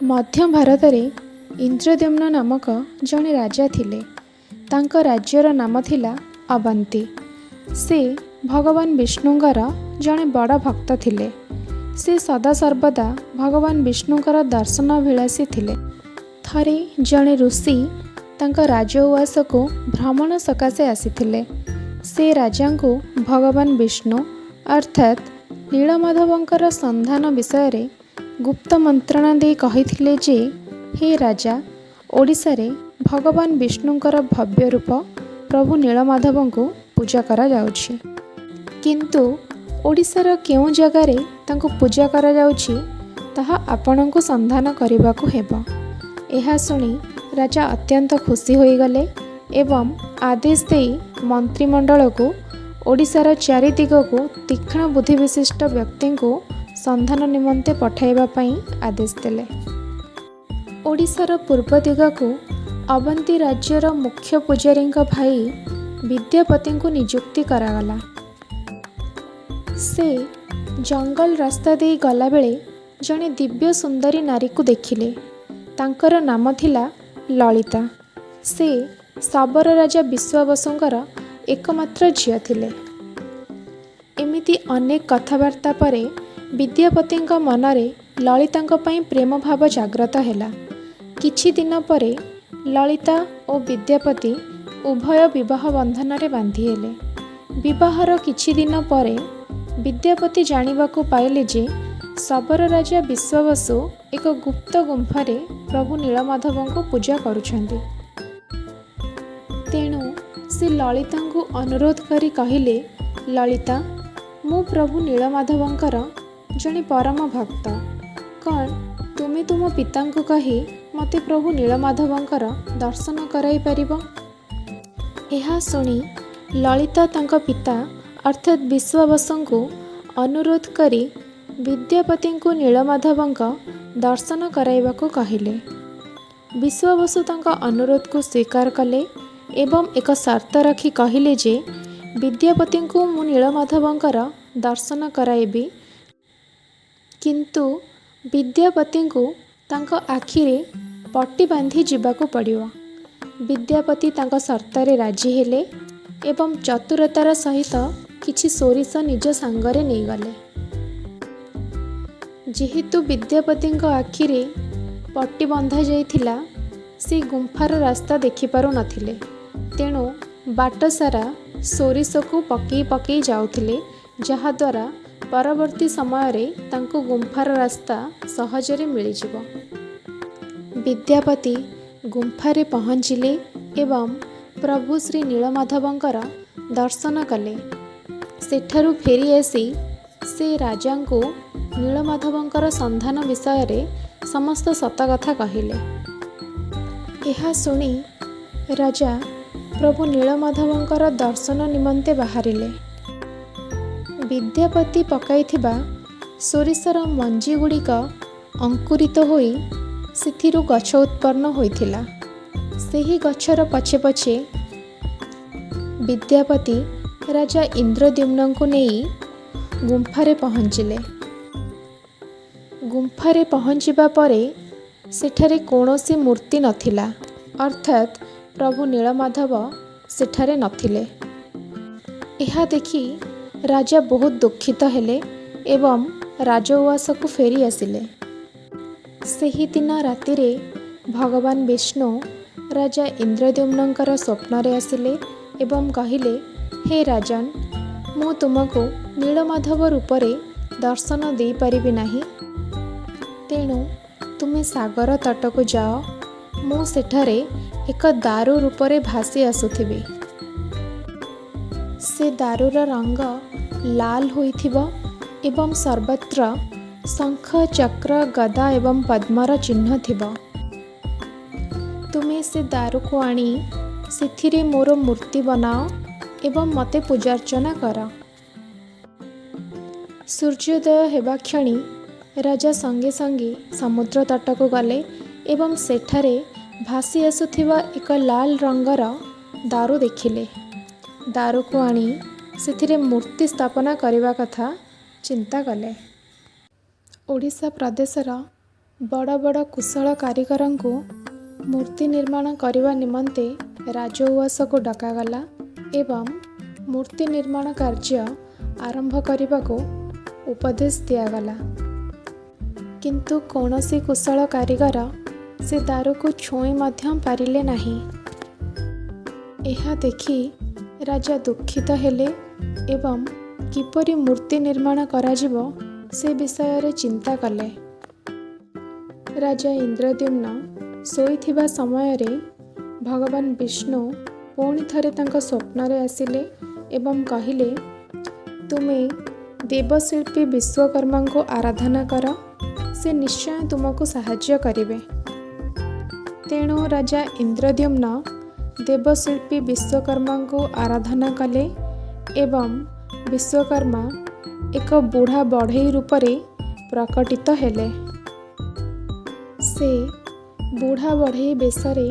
ମଧ୍ୟ ଭାରତରେ ଇନ୍ଦ୍ରଦ୍ୟୁମ୍ନ ନାମକ ଜଣେ ରାଜା ଥିଲେ। ତାଙ୍କ ରାଜ୍ୟର ନାମ ଥିଲା ଅବନ୍ତୀ। ସେ ଭଗବାନ ବିଷ୍ଣୁଙ୍କର ଜଣେ ବଡ଼ ଭକ୍ତ ଥିଲେ। ସେ ସଦାସର୍ବଦା ଭଗବାନ ବିଷ୍ଣୁଙ୍କର ଦର୍ଶନାଭିଳାଷୀ ଥିଲେ। ଥରେ ଜଣେ ଋଷି ତାଙ୍କ ରାଜଉଆସକୁ ଭ୍ରମଣ ସକାଶେ ଆସିଥିଲେ। ସେ ରାଜାଙ୍କୁ ଭଗବାନ ବିଷ୍ଣୁ ଅର୍ଥାତ୍ ନୀଳମାଧବଙ୍କର ସନ୍ଧାନ ବିଷୟରେ ଗୁପ୍ତ ମନ୍ତ୍ରଣା ଦେଇ କହିଥିଲେ ଯେ, ହେ ରାଜା, ଓଡ଼ିଶାରେ ଭଗବାନ ବିଷ୍ଣୁଙ୍କର ଭବ୍ୟ ରୂପ ପ୍ରଭୁ ନୀଳମାଧବଙ୍କୁ ପୂଜା କରାଯାଉଛି। କିନ୍ତୁ ଓଡ଼ିଶାର କେଉଁ ଜାଗାରେ ତାଙ୍କୁ ପୂଜା କରାଯାଉଛି, ତାହା ଆପଣଙ୍କୁ ସନ୍ଧାନ କରିବାକୁ ହେବ। ଏହା ଶୁଣି ରାଜା ଅତ୍ୟନ୍ତ ଖୁସି ହୋଇଗଲେ ଏବଂ ଆଦେଶ ଦେଇ ମନ୍ତ୍ରିମଣ୍ଡଳକୁ ଓଡ଼ିଶାର ଚାରିଦିଗକୁ ତୀକ୍ଷ୍ଣ ବୁଦ୍ଧିବିଶିଷ୍ଟ ବ୍ୟକ୍ତିଙ୍କୁ ସନ୍ଧାନ ନିମନ୍ତେ ପଠାଇବା ପାଇଁ ଆଦେଶ ଦେଲେ। ଓଡ଼ିଶାର ପୂର୍ବ ଦିଗକୁ ଅବନ୍ତୀ ରାଜ୍ୟର ମୁଖ୍ୟ ପୂଜାରୀଙ୍କ ଭାଇ ବିଦ୍ୟାପତିଙ୍କୁ ନିଯୁକ୍ତି କରାଗଲା। ସେ ଜଙ୍ଗଲ ରାସ୍ତା ଦେଇ ଗଲାବେଳେ ଜଣେ ଦିବ୍ୟ ସୁନ୍ଦରୀ ନାରୀକୁ ଦେଖିଲେ। ତାଙ୍କର ନାମ ଥିଲା ଲଳିତା। ସେ ଶବର ରାଜା ବିଶ୍ୱାବସୁଙ୍କର ଏକମାତ୍ର ଝିଅ ଥିଲେ। ଏମିତି ଅନେକ କଥାବାର୍ତ୍ତା ପରେ ବିଦ୍ୟାପତିଙ୍କ ମନରେ ଲଳିତାଙ୍କ ପାଇଁ ପ୍ରେମଭାବ ଜାଗ୍ରତ ହେଲା। କିଛି ଦିନ ପରେ ଲଳିତା ଓ ବିଦ୍ୟାପତି ଉଭୟ ବିବାହ ବନ୍ଧନରେ ବାନ୍ଧିହେଲେ। ବିବାହର କିଛି ଦିନ ପରେ ବିଦ୍ୟାପତି ଜାଣିବାକୁ ପାଇଲେ ଯେ ଶବର ରାଜା ବିଶ୍ୱାବସୁ ଏକ ଗୁପ୍ତ ଗୁମ୍ଫାରେ ପ୍ରଭୁ ନୀଳମାଧବଙ୍କୁ ପୂଜା କରୁଛନ୍ତି। ତେଣୁ ସେ ଲଳିତାଙ୍କୁ ଅନୁରୋଧ କରି କହିଲେ, ଲଳିତା, ମୁଁ ପ୍ରଭୁ ନୀଳମାଧବଙ୍କର ଜଣେ ପରମ ଭକ୍ତ। କ'ଣ ତୁମେ ତୁମ ପିତାଙ୍କୁ କହି ମୋତେ ପ୍ରଭୁ ନୀଳମାଧବଙ୍କର ଦର୍ଶନ କରାଇ ପାରିବ? ଏହା ଶୁଣି ଲଳିତା ତାଙ୍କ ପିତା ଅର୍ଥାତ୍ ବିଶ୍ୱାବସୁଙ୍କୁ ଅନୁରୋଧ କରି ବିଦ୍ୟାପତିଙ୍କୁ ନୀଳମାଧବଙ୍କ ଦର୍ଶନ କରାଇବାକୁ କହିଲେ। ବିଶ୍ୱାବସୁ ତାଙ୍କ ଅନୁରୋଧକୁ ସ୍ୱୀକାର କଲେ ଏବଂ ଏକ ସର୍ତ୍ତ ରଖି କହିଲେ ଯେ, ବିଦ୍ୟାପତିଙ୍କୁ ମୁଁ ନୀଳମାଧବଙ୍କର ଦର୍ଶନ କରାଇବି, କିନ୍ତୁ ବିଦ୍ୟାପତିଙ୍କୁ ତାଙ୍କ ଆଖିରେ ପଟି ବାନ୍ଧି ଯିବାକୁ ପଡ଼ିବ। ବିଦ୍ୟାପତି ତାଙ୍କ ସର୍ତ୍ତରେ ରାଜି ହେଲେ ଏବଂ ଚତୁରତାର ସହିତ କିଛି ସୋରିଷ ନିଜ ସାଙ୍ଗରେ ନେଇଗଲେ। ଯେହେତୁ ବିଦ୍ୟାପତିଙ୍କ ଆଖିରେ ପଟି ବନ୍ଧାଯାଇଥିଲା, ସେ ଗୁମ୍ଫାର ରାସ୍ତା ଦେଖିପାରୁନଥିଲେ। ତେଣୁ ବାଟସାରା ସୋରିଷକୁ ପକେଇ ପକେଇ ଯାଉଥିଲେ, ଯାହାଦ୍ୱାରା ପରବର୍ତ୍ତୀ ସମୟରେ ତାଙ୍କୁ ଗୁମ୍ଫାର ରାସ୍ତା ସହଜରେ ମିଳିଯିବ। ବିଦ୍ୟାପତି ଗୁମ୍ଫାରେ ପହଞ୍ଚିଲେ ଏବଂ ପ୍ରଭୁ ଶ୍ରୀ ନୀଳମାଧବଙ୍କର ଦର୍ଶନ କଲେ। ସେଠାରୁ ଫେରିଆସି ସେ ରାଜାଙ୍କୁ ନୀଳମାଧବଙ୍କର ସନ୍ଧାନ ବିଷୟରେ ସମସ୍ତ ସତ କଥା କହିଲେ। ଏହା ଶୁଣି ରାଜା ପ୍ରଭୁ ନୀଳମାଧବଙ୍କର ଦର୍ଶନ ନିମନ୍ତେ ବାହାରିଲେ। ବିଦ୍ୟାପତି ପକାଇଥିବା ସୋରିଷର ମଞ୍ଜିଗୁଡ଼ିକ ଅଙ୍କୁରିତ ହୋଇ ସେଥିରୁ ଗଛ ଉତ୍ପନ୍ନ ହୋଇଥିଲା। ସେହି ଗଛର ପଛେ ପଛେ ବିଦ୍ୟାପତି ରାଜା ଇନ୍ଦ୍ରଦ୍ୟୁମ୍ନଙ୍କୁ ନେଇ ଗୁମ୍ଫାରେ ପହଞ୍ଚିଲେ। ଗୁମ୍ଫାରେ ପହଞ୍ଚିବା ପରେ ସେଠାରେ କୌଣସି ମୂର୍ତ୍ତି ନଥିଲା, ଅର୍ଥାତ୍ ପ୍ରଭୁ ନୀଳମାଧବ ସେଠାରେ ନଥିଲେ। ଏହା ଦେଖି ରାଜା ବହୁତ ଦୁଃଖିତ ହେଲେ ଏବଂ ରାଜଉଆସକୁ ଫେରି ଆସିଲେ। ସେହିଦିନ ରାତିରେ ଭଗବାନ ବିଷ୍ଣୁ ରାଜା ଇନ୍ଦ୍ରଦ୍ୟୁମ୍ନଙ୍କର ସ୍ୱପ୍ନରେ ଆସିଲେ ଏବଂ କହିଲେ, ହେ ରାଜନ୍, ମୁଁ ତୁମକୁ ନୀଳମାଧବ ରୂପରେ ଦର୍ଶନ ଦେଇପାରିବି ନାହିଁ। ତେଣୁ ତୁମେ ସାଗର ତଟକୁ ଯାଅ, ମୁଁ ସେଠାରେ ଏକ ଦାରୁ ରୂପରେ ଭାସି ଆସୁଥିବି। ସେ ଦାରୁର ରଙ୍ଗ ଲାଲ ହୋଇଥିବ ଏବଂ ସର୍ବତ୍ର ଶଙ୍ଖ, ଚକ୍ର, ଗଦା ଏବଂ ପଦ୍ମର ଚିହ୍ନ ଥିବ। ତୁମେ ସେ ଦାରୁକୁ ଆଣି ସେଥିରେ ମୋର ମୂର୍ତ୍ତି ବନାଅ ଏବଂ ମୋତେ ପୂଜାର୍ଚ୍ଚନା କର। ସୂର୍ଯ୍ୟୋଦୟ ହେବା କ୍ଷଣି ରାଜା ସଙ୍ଗେ ସଙ୍ଗେ ସମୁଦ୍ର ତଟକୁ ଗଲେ ଏବଂ ସେଠାରେ ଭାସି ଆସୁଥିବା ଏକ ଲାଲ ରଙ୍ଗର ଦାରୁ ଦେଖିଲେ। ଦାରୁକୁ ଆଣି ସେଥିରେ ମୂର୍ତ୍ତି ସ୍ଥାପନା କରିବା କଥା ଚିନ୍ତା କଲେ। ଓଡ଼ିଶା ପ୍ରଦେଶର ବଡ଼ ବଡ଼ କୁଶଳ କାରିଗରଙ୍କୁ ମୂର୍ତ୍ତି ନିର୍ମାଣ କରିବା ନିମନ୍ତେ ରାଜଉଆସକୁ ଡକାଗଲା ଏବଂ ମୂର୍ତ୍ତି ନିର୍ମାଣ କାର୍ଯ୍ୟ ଆରମ୍ଭ କରିବାକୁ ଉପଦେଶ ଦିଆଗଲା। କିନ୍ତୁ କୌଣସି କୁଶଳ କାରିଗର ସେ ଦାରୁକୁ ଛୁଇଁ ମଧ୍ୟ ପାରିଲେ ନାହିଁ। ଏହା ଦେଖି ରାଜା ଦୁଃଖିତ ହେଲେ ଏବଂ କିପରି ମୂର୍ତ୍ତି ନିର୍ମାଣ କରାଯିବ ସେ ବିଷୟରେ ଚିନ୍ତା କଲେ। ରାଜା ଇନ୍ଦ୍ରଦ୍ୟୁମ୍ନ ଶୋଇଥିବା ସମୟରେ ଭଗବାନ ବିଷ୍ଣୁ ପୁଣି ଥରେ ତାଙ୍କ ସ୍ୱପ୍ନରେ ଆସିଲେ ଏବଂ କହିଲେ, ତୁମେ ଦେବଶିଳ୍ପୀ ବିଶ୍ୱକର୍ମାଙ୍କୁ ଆରାଧନା କର, ସେ ନିଶ୍ଚୟ ତୁମକୁ ସାହାଯ୍ୟ କରିବେ। ତେଣୁ ରାଜା ଇନ୍ଦ୍ରଦ୍ୟୁମ୍ନ ଦେବଶିଳ୍ପୀ ବିଶ୍ୱକର୍ମାଙ୍କୁ ଆରାଧନା କଲେ ଏବଂ ବିଶ୍ୱକର୍ମା ଏକ ବୁଢ଼ା ବଢ଼େଇ ରୂପରେ ପ୍ରକଟିତ ହେଲେ। ସେ ବୁଢ଼ା ବଢ଼େଇ ବେଶରେ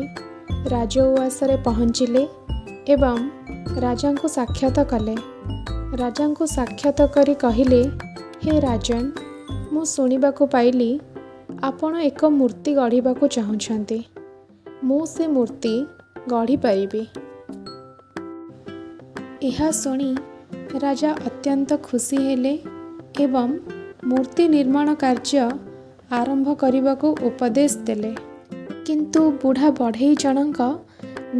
ରାଜଉଆସରେ ପହଞ୍ଚିଲେ ଏବଂ ରାଜାଙ୍କୁ ସାକ୍ଷାତ କଲେ। ରାଜାଙ୍କୁ ସାକ୍ଷାତ କରି କହିଲେ, ହେ ରାଜନ୍, ମୁଁ ଶୁଣିବାକୁ ପାଇଲି ଆପଣ ଏକ ମୂର୍ତ୍ତି ଗଢ଼ିବାକୁ ଚାହୁଁଛନ୍ତି। ମୁଁ ସେ ମୂର୍ତ୍ତି ଗଢ଼ିପାରିବି। ଏହା ଶୁଣି ରାଜା ଅତ୍ୟନ୍ତ ଖୁସି ହେଲେ ଏବଂ ମୂର୍ତ୍ତି ନିର୍ମାଣ କାର୍ଯ୍ୟ ଆରମ୍ଭ କରିବାକୁ ଉପଦେଶ ଦେଲେ। କିନ୍ତୁ ବୁଢ଼ା ବଢ଼େଇ ଜଣଙ୍କ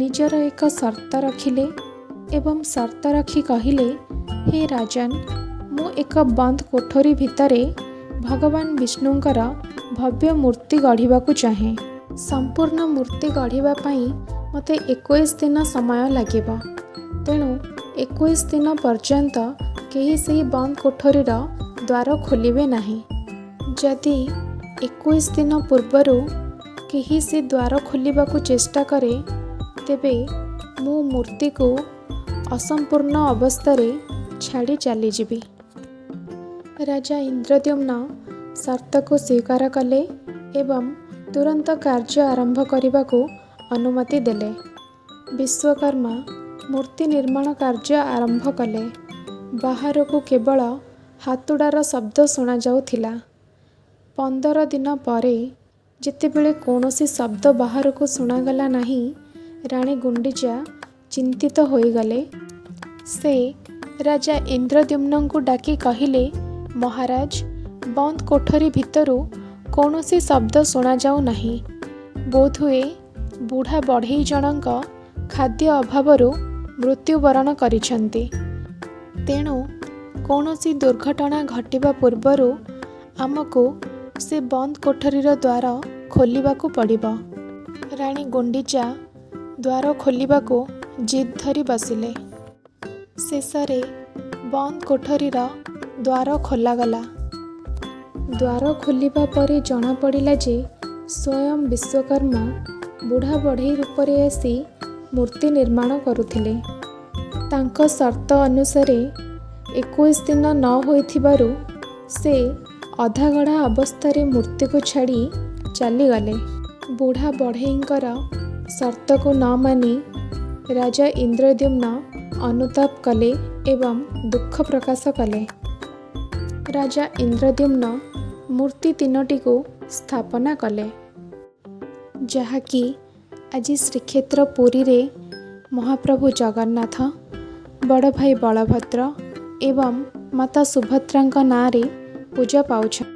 ନିଜର ଏକ ସର୍ତ୍ତ ରଖିଲେ ଏବଂ ସର୍ତ୍ତ ରଖି କହିଲେ, ହେ ରାଜନ୍, ମୁଁ ଏକ ବନ୍ଦ କୋଠରୀ ଭିତରେ ଭଗବାନ ବିଷ୍ଣୁଙ୍କର ଭବ୍ୟ ମୂର୍ତ୍ତି ଗଢ଼ିବାକୁ ଚାହେଁ। ସମ୍ପୂର୍ଣ୍ଣ ମୂର୍ତ୍ତି ଗଢ଼ିବା ପାଇଁ ମୋତେ 21 ଦିନ ସମୟ ଲାଗିବ। ତେଣୁ 21 ଦିନ ପର୍ଯ୍ୟନ୍ତ କେହି ସେହି ବନ୍ଦ କୋଠରୀର ଦ୍ୱାର ଖୋଲିବେ ନାହିଁ। ଯଦି 21 ଦିନ ପୂର୍ବରୁ କେହି ସେ ଦ୍ୱାର ଖୋଲିବାକୁ ଚେଷ୍ଟା କରେ, ତେବେ ମୁଁ ମୂର୍ତ୍ତିକୁ ଅସମ୍ପୂର୍ଣ୍ଣ ଅବସ୍ଥାରେ ଛାଡ଼ି ଚାଲିଯିବି। ରାଜା ଇନ୍ଦ୍ରଦ୍ୟୁମ୍ନ ସର୍ତ୍ତକୁ ସ୍ୱୀକାର କଲେ ଏବଂ ତୁରନ୍ତ କାର୍ଯ୍ୟ ଆରମ୍ଭ କରିବାକୁ ଅନୁମତି ଦେଲେ। ବିଶ୍ୱକର୍ମା ମୂର୍ତ୍ତି ନିର୍ମାଣ କାର୍ଯ୍ୟ ଆରମ୍ଭ କଲେ। ବାହାରକୁ କେବଳ ହାତୁଡ଼ାର ଶବ୍ଦ ଶୁଣାଯାଉଥିଲା। 15 ଦିନ ପରେ ଯେତେବେଳେ କୌଣସି ଶବ୍ଦ ବାହାରକୁ ଶୁଣାଗଲା ନାହିଁ, ରାଣୀ ଗୁଣ୍ଡିଚା ଚିନ୍ତିତ ହୋଇଗଲେ। ସେ ରାଜା ଇନ୍ଦ୍ରଦ୍ୟୁମ୍ନଙ୍କୁ ଡାକି କହିଲେ, ମହାରାଜ, ବନ୍ଦ କୋଠରୀ ଭିତରୁ କୌଣସି ଶବ୍ଦ ଶୁଣାଯାଉ ନାହିଁ। ବୋଧହୁଏ ବୁଢ଼ା ବଢ଼େଇ ଜଣଙ୍କ ଖାଦ୍ୟ ଅଭାବରୁ ମୃତ୍ୟୁବରଣ କରିଛନ୍ତି। ତେଣୁ କୌଣସି ଦୁର୍ଘଟଣା ଘଟିବା ପୂର୍ବରୁ ଆମକୁ ସେ ବନ୍ଦ କୋଠରୀର ଦ୍ୱାର ଖୋଲିବାକୁ ପଡ଼ିବ। ରାଣୀ ଗୁଣ୍ଡିଚା ଦ୍ୱାର ଖୋଲିବାକୁ ଜିଦ୍ ଧରି ବସିଲେ। ଶେଷରେ ବନ୍ଦ କୋଠରୀର ଦ୍ୱାର ଖୋଲାଗଲା। ଦ୍ୱାର ଖୋଲିବା ପରେ ଜଣାପଡ଼ିଲା ଯେ ସ୍ୱୟଂ ବିଶ୍ୱକର୍ମା ବୁଢ଼ା ବଢ଼େଇ ରୂପରେ ଆସି ମୂର୍ତ୍ତି ନିର୍ମାଣ କରୁଥିଲେ। ତାଙ୍କ ସର୍ତ୍ତ ଅନୁସାରେ 21 ଦିନ ନ ହୋଇଥିବାରୁ ସେ ଅଧାଗଢ଼ା ଅବସ୍ଥାରେ ମୂର୍ତ୍ତିକୁ ଛାଡ଼ି ଚାଲିଗଲେ। ବୁଢ଼ା ବଢ଼େଇଙ୍କର ସର୍ତ୍ତକୁ ନ ମାନି ରାଜା ଇନ୍ଦ୍ରଦ୍ୟୁମ୍ନ ଅନୁତାପ କଲେ ଏବଂ ଦୁଃଖ ପ୍ରକାଶ କଲେ। ରାଜା ଇନ୍ଦ୍ରଦ୍ୟୁମ୍ନ ମୂର୍ତ୍ତି ତିନୋଟିକୁ ସ୍ଥାପନା କଲେ, ଯାହାକି ଆଜି ଶ୍ରୀକ୍ଷେତ୍ର ପୁରୀରେ ମହାପ୍ରଭୁ ଜଗନ୍ନାଥ, ବଡ଼ ଭାଇ ବଳଭଦ୍ର ଏବଂ ମାତା ସୁଭଦ୍ରାଙ୍କ ନାଁରେ ପୂଜା ପାଉଛନ୍ତି।